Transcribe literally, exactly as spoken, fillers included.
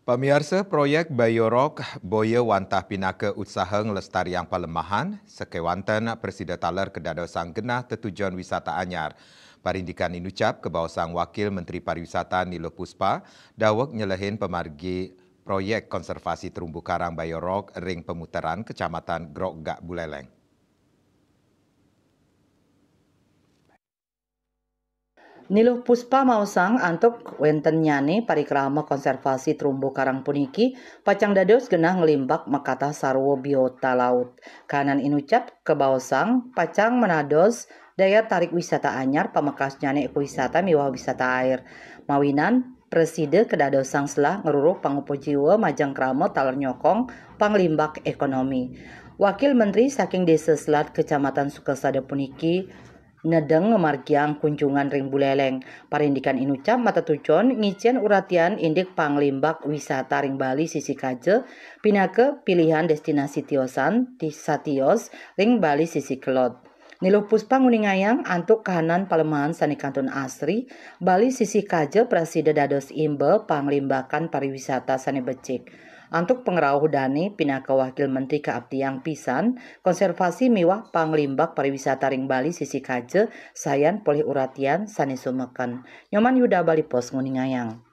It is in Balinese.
Pamiarsa, proyek Bayorok boya wantah pinaka utsaha nglestariang palemahan, sakewanten prasida taler kadadosang genah tetujon wisata anyar. Parindikan inucap kabaosang Wakil Menteri Pariwisata Niluh Puspa daweg nyelehin pamargi proyek konservasi terumbu karang Bayorok ring Pemutaran, Kecamatan Grogak, Buleleng. Niluh Puspa maosang antuk wentennyane parikrama konservasi terumbu karang puniki pacang dados genah nglimbak makatah sarwa biota laut. Kahanan inucap kabaosang pacang manados daya tarik wisata anyar pamekasnyane ekowisata miwah wisata air. Mawinan prasida kadadosang selah ngruruh pangupa jiwa majeng krama taler nyokong panglimbak ekonomi. Wakil Menteri saking Desa Selat, Kecamatan Sukasada puniki nedeng ngamargiang kunjungan ring Buleleng. Parindikan inucap matetujon ngicen uratian indik panglimbak wisata ring Bali sisi kaja pinaka pilihan destinasi tiosan ti-, satios ring Bali sisi kelod. Niluh Puspa nguningayang antuk kahanan palemahan sane kantun asri, Bali sisi kaja prasida dados imba panglimbakan pariwisata sane becik. Antuk pangrauh dane pinaka Wakil Menteri kaaptiang pisan konservasi miwah panglimbak pariwisata ring Bali sisi kaja sayan polih uratian sane sumeken. Nyoman Yuda, Bali Post, nguningayang.